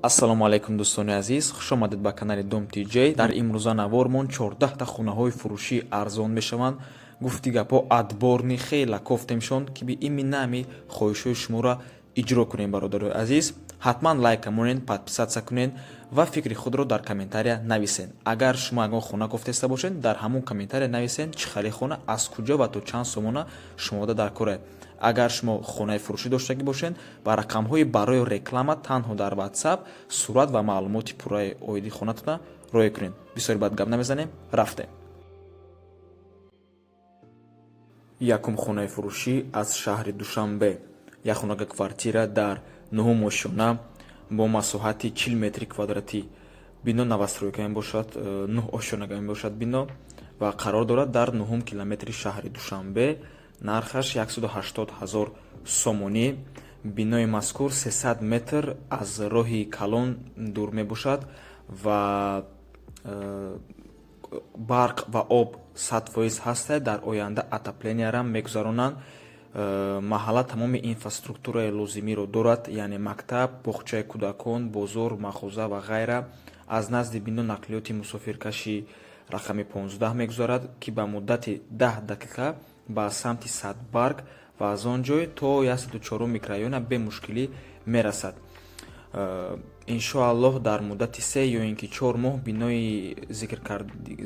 Ассалому алайкум, дӯстони азиз, хушомадед ба канали Дом Тиҷей. Дар имрӯза навормон 14та хонаҳои фурӯшӣ арзон мешаванд. Гуфти гапҳо, отборный хела кофтемшон, ки би именно ҳами хоҳишҳои шуморо иҷро кунем. Бародарои азиз, ҳатман лайка монед, подписаться кунед ва фикри худро дар комментария нависед. Агар шумо ягон хона кофтеста бошед, дар ҳамон комментария нависед, чӣ хеле хона, аз куҷо ва то чанд сомона шумода дар корае. Агар шумо хонаи фурӯшӣ доштагӣ бошед, ба рақамҳои барои реклама танҳо дар WhatsApp сурат ва маълумоти пурраи оиди хонатона роя кунед. Бисёри бад гап намезанем, рафтем. Якум хонаи фурӯшӣ аз шаҳри Душанбе: як хонага квартира дар нуҳум ошёна бо масоҳати 40 метри квадратӣ. Бино новостройка мебошад, нӯҳ ошёнага мебошад бино ва қарор дорад дар нуҳум километри шаҳри Душанбе. Нархаш 180 ҳазор сомонӣ. Бинои мазкур 300 метр аз роҳи калон дур мебошад ва барқ ва об 100% ҳастад. Дар оянда отопления рам мегузаронанд. Маҳалла тамоми инфраструктураи лозимиро дорад, яъне мактаб, боғчаи кӯдакон, бозор, мағоза ва ғайра. Аз назди бино нақлиёти мусофиркаши рақами 15 мегузарад, ки ба муддати 10 дақиқа ба самти Садбарг ва аз он ҷой то 104 микрорайона бемушкилӣ мерасад. Иншоаллоҳ, дар муддати 3 ё ин ки 4 моҳ бинои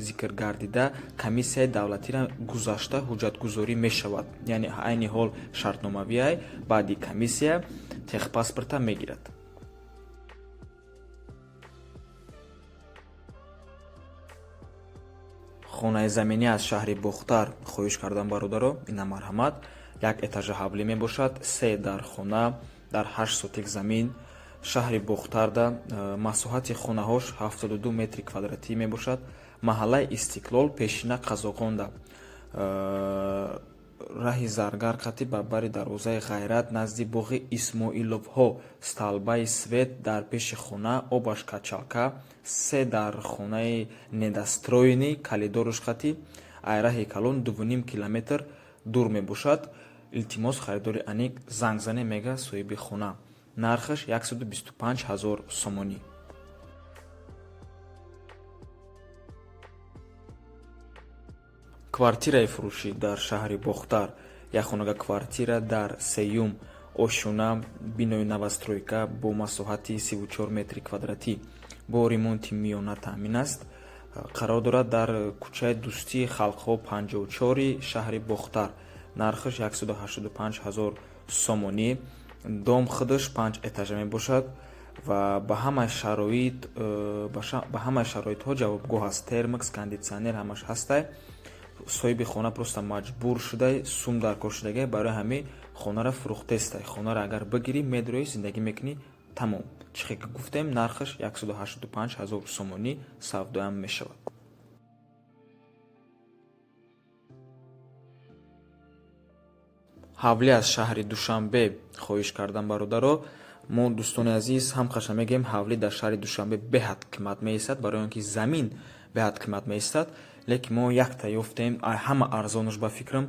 зикргардида комиссияи давлатиро гузашта ҳуҷҷатгузорӣ мешавад, яъне айни ҳол шартномавиай, баъди комиссия техпаспорта мегирад. Хонаи заминӣ аз шаҳри Бохтар хоҳиш кардам, бародаро, ина марҳамат. Як этажа ҳавлӣ мебошад, се дар хона, дар 8 сотик замин, шаҳри Бохтарда. Масоҳати хонаҳош 72 метри квадратӣ мебошад. Маҳаллаи Истиқлол, пешина Қазоқонда, раҳи Заргар қати ба бари дарвозаи Ғайрат, назди боғи Исмоиловҳо, столбаи свет дар пеши хона, обаш качалка, се дар хонаи недостроенный, калидоруш қати ай раҳи калон 2,5 километр дур мебошад. Илтимос, харидори аниқ занг зане, мега соҳиби хона. Нархаш 125 ҳазор сомонӣ. Квартираи фурӯшӣ дар шаҳри Бохтар: як хонага квартира дар сеюм ошёна, бинои новостройка бо масоҳати 34 метри квадратӣ, бо ремонти миёна таъмин аст. Қарор дорад дар кӯчаи Дӯстии халқҳо 54-и шаҳри Бохтар. Нархаш 185 ҳазор сомонӣ. Дом худаш панҷ этажа мебошад ва ба ҳамаи шароитҳо ҷавобгӯ аст: термокс, кондитсионер, ҳамаш ҳастай. Соҳиби хона просто маҷбур шудай, сум дар кор шудагай, барои ҳамин хонаро фурӯхтестай. Хонаро агар бигирӣ, медроӣ, зиндагӣ мекунӣ, тамом. Чӣ хел ки гуфтем, нархаш 185 ҳазор сомонӣ, савдоям мешавад. Ҳавлӣ аз шаҳри Душанбе хоҳиш кардам, бародаро. Мо, дӯстони азиз, ҳамқаша мегӯем, ҳавлӣ дар шаҳри Душанбе беҳад қимат меистад, барои он ки замин беҳад қимат меистад. Лекин мо якта ёфтем, ҳама арзонаш ба фикрам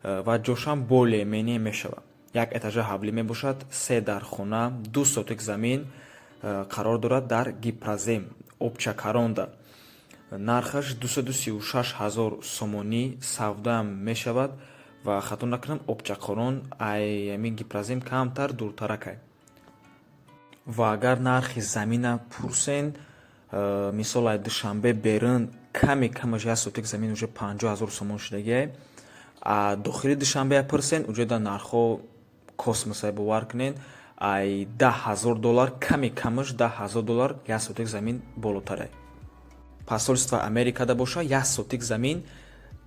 ва ҷошам более менее мешавад. Як этажа ҳавлӣ мебошад, се дар хона, 2 сотик замин, қарор дорад дар Гипрозем Обчакаронда. Нархаш 236 ҳазор сомонӣ, савдоам мешавад. Ва хато накунам, Обчақорон ай ҳамин Гипрозем камтар дуртаракай. Ва агар нархи замина пурсен, мисол, ай Душанбе берун ками камаш 1 сотик замин уже 50 000 сомон шудагиай. А дохили Душанбея пурсен, уҷода нархҳо космосай, бовар кунед, ай 10 000 доллар, ками камаш 10 000 доллар 1 сотик замин болотарай. Посольство Америкада боша, 1 сотик замин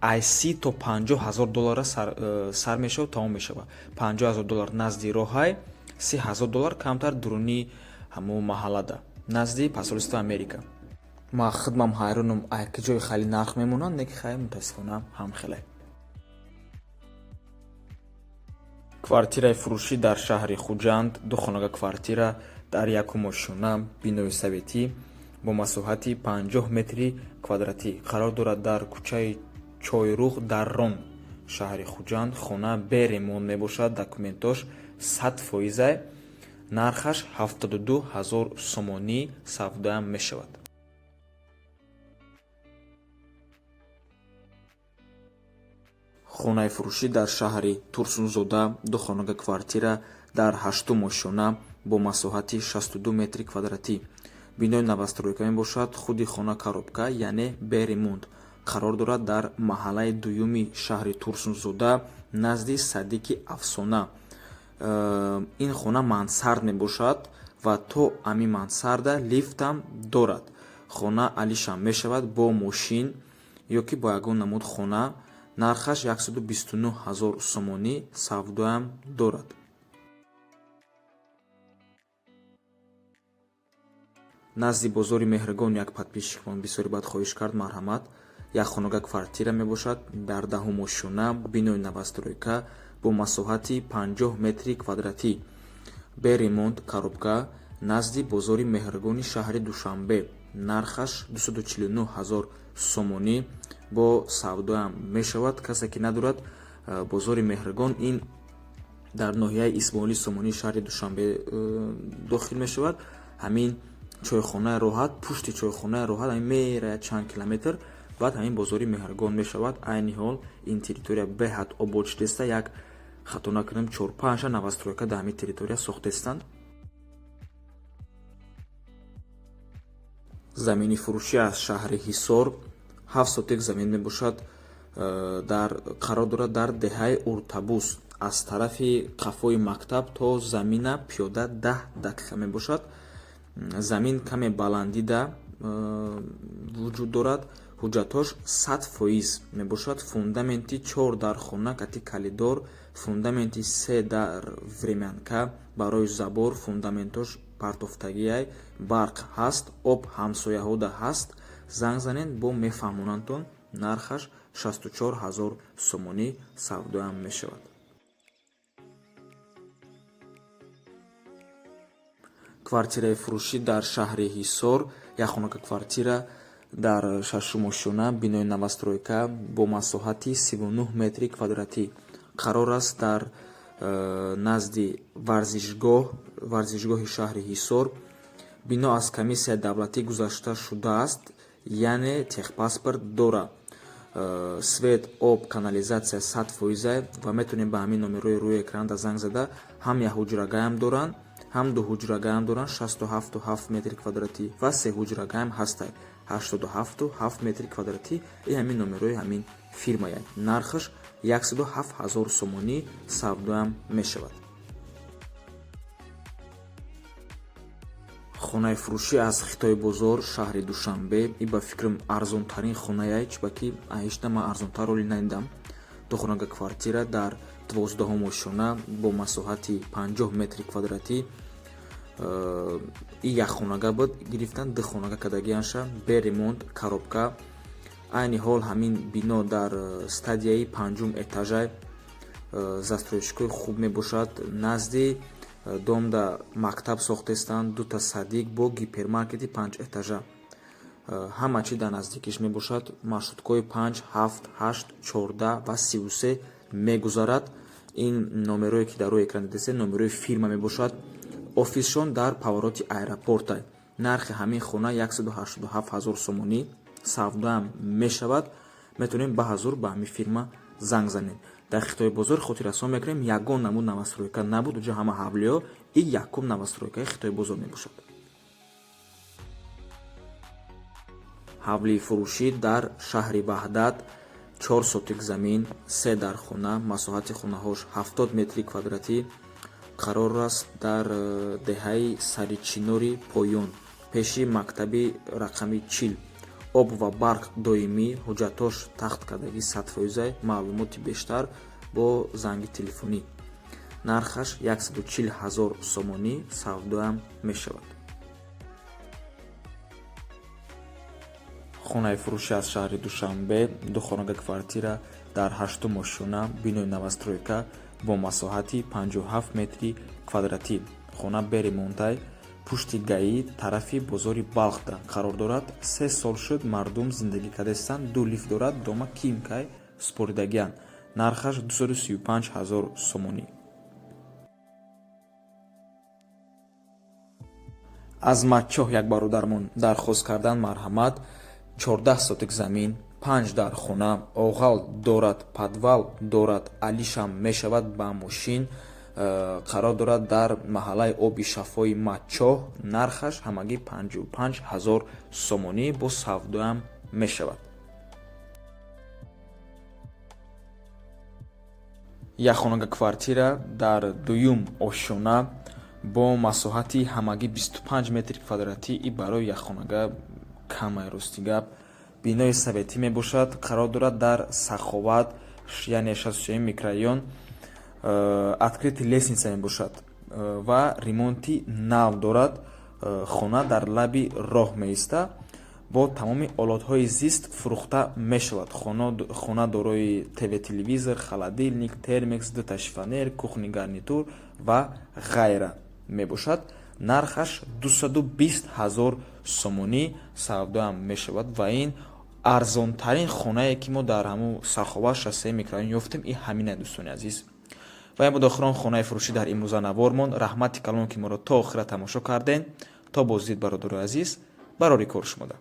ай 30 то 50 ҳазор доллара сар мешавад, тамом мешавад. 50 000 доллар назди роҳай, 30 000 доллар камтар дуруни ҳамун маҳаллада, назди посольство Америка. Ман худмам ҳайронам, ай куҷои хеле нарх мемонанд, не ки хай, мутаассифона, ҳам хеле. Квартираи фурӯшӣ дар шаҳри Хуҷанд: ду хонага квартира дар якум ошёна, бинои советӣ бо масоҳати 50 метри квадратӣ, қарор дорад дар кӯчаи Чойрух Даррон, шаҳри Хуҷанд. Хона бе ремонт мебошад, документош 100 фоизай. Нархаш 72 ҳазор сомонӣ, савдоям мешавад. Хонаи фурӯшӣ дар шаҳри Турсунзода, ду хонага квартира дар ҳаштум ошёна бо масоҳати 62 метри квадратӣ. Бинои новостройка мебошад, худи хона коробка, яъне бе ремонт. Қарор дорад дар маҳаллаи дуюми шаҳри Турсунзода, назди садики Афсона. Ин хона мансард мебошад ва то ами мансарда лифтам дорад. Хона алишам мешавад бо мошин ё ки бо ягон намуд хона. Нархаш 129 ҳазор сомонӣ, савдоям дорад. Назди бозори Меҳргон як подписчикмон бисёри бад хоҳиш кард, марҳамат. Як хонага квартира мебошад дар даҳум ошёна, бинои новостройка бо масоҳати 50 метри квадратӣ, бе ремонт, коробка, назди бозори Меҳргони шаҳри Душанбе. Нархаш 249 ҳазор сомонӣ, бо савдоям мешавад. Касе ки надорад, бозори Меҳргон ин дар ноҳияи Исмоили Сомонии шаҳри Душанбе дохил мешавад. Ҳамин чойхонаи Роҳат, пушти чойхонаи Роҳат ҳамин мераяд чанд километр, баъд ҳамин бозори Меҳргон мешавад. Айни ҳол ин территория беҳад обод шудеста, як хато накунем, чор-панҷта новостройка дар ҳамин территория сохтестанд. Замини фурӯшӣ аз шаҳри Ҳисор, 7 сотик замин мебошад, дар қарор дорад дар деҳаи Уртабус. Аз тарафи қафои мактаб то замина пиёда 10 дақиқа мебошад. Замин каме баландида вуҷуд дорад. Ҳуҷҷатҳош 100% мебошад. Фундаменти чор дар хона кати калидор, фундаменти се дар времянка барои забор, фундаментош партофтагиай, барқ ҳаст, об ҳамсояҳода ҳаст. Занг занед, бо мефаҳмонандтон. Нархаш 64 ҳазор сомонӣ, савдоям мешавад. Квартираи фурӯшӣ дар шаҳри Ҳисор, як хонака квартира дар шашум ошёна, бинои новостройка бо масоҳати 39 метри квадратӣ. Қарор аст дар назди варзишгоҳ, варзишгоҳи шаҳри Ҳисор. Бино аз комиссияи давлатӣ гузашта шудааст, яъне техпаспорт дорад. Свет, об, канализатсия 100%-а ва метавонем ба ҳамин номерҳои рӯи экранда занг зада. Ҳам якҳуҷрагаям доранд, ҳам дуҳуҷрагаям доранд, 67,7 метри квадратӣ, ва сеҳуҷрагаям ҳастай, 87,7 метри квадратӣ. И ҳамин номерҳои ҳамин фирмая. Нархаш 107 ҳазор сомонӣ, савдоям мешавад. Хонаи фурӯшӣ аз Хитои бозор, шаҳри Душанбе. И ба фикрам арзонтарин хонаяй, чунки ҳечна ман арзонтар оли надидам. Ду хонага квартира дар 12-ум ошёна бо масоҳати 50 метри квадратӣ. И як хонага буд, гирифтан ду хонага кардагианша, бе ремонт, коробка. Айни ҳол ҳамин бино дар стадияи панҷум этажай, застройщикҳои хуб мебошад. Назди домда мактаб сохтестанд, дута садик бо гипермаркети панҷ этажа. Ҳама чи дар наздикиш мебошад. Маршруткҳои 5, 7, 8, 14 ва 33 мегузарад. Ин номерое ки дар рӯи экран дидастед, номерои фирма мебошад. Офисшон дар повороти аэропорта. Нархи ҳамин хона 187 ҳазор сомонӣ, савдоам мешавад. Метавонем ба ҳазур ба ҳамин фирма занг занем. Дар Хитои бозор, хотиррасон мекунем, ягон намуд новостройка набуд уҷа, ҳама ҳавлиҳо. И якум новостройкаи Хитои бозор мебошад. Ҳавлии фурӯшӣ дар шаҳри Ваҳдат, 4 сотик замин, се дар хона, масоҳати хонаҳош 70 метри квадратӣ. Қарор аст дар деҳаи Саричинори поён, пеши мактаби рақами 40. Об ва барқ доимӣ, ҳуҷҷатҳош тахт кардагӣ 100%. Маълумоти бештар бо занги телефонӣ. Нархаш 140 ҳазор сомонӣ, савдоам мешавад. Хонаи фурӯшӣ аз шаҳри Душанбе, ду хонага квартира дар ҳаштум ошёна, бинои новостройка бо масоҳати 57 метри квадратӣ. Хона бе ремонтай, пушти ГАИ, тарафи бозори Балхда қарор дорад. 3 сол шуд мардум зиндагӣ кардастанд. Ду лифт дорад, дома кимкай супоридагианд. Нархаш 235 ҳазор сомонӣ. Аз Матчоҳ як бародармон дархост кардан, марҳамат. 14 сотик замин, панҷ дар хона, оғал дорад, подвал дорад, алишам мешавад ба мошин. Қарор дорад дар маҳаллаи Оби Шафои Матчоҳ. Нархаш ҳамагӣ 55 ҳазор сомонӣ, бо савдоам мешавад. Як хонага квартира дар дуюм ошёна бо масоҳати ҳамагӣ 25 метри квадратӣ. И барои якхонага камай, рости гап. Бинои советӣ мебошад, қарор дорад дар Саховат, яъне 63 микрорайон. Открытый лестница мебошад ва ремонти нав дорад. Хона дар лаби роҳ меиста, бо тамоми олотҳои зист фурӯхта мешавад. Хона дорои ТВ, телевизор, холодильник, термекс, дута шифоньер, кухонный гарнитур ва ғайра мебошад. Нархаш 220 ҳазор сомонӣ, савдоам мешавад. Ва ин арзонтарин хонае, ки мо дар ҳамун Саховат, 63 микрорайон ёфтем, и ҳамина, дӯстони азиз. Ва ин буд охирон хонаи фурӯшӣ дар имрӯза навормон. Раҳмати калон, ки моро то охира тамошо кардем. То боздид, бародарои азиз, барори кор шумода.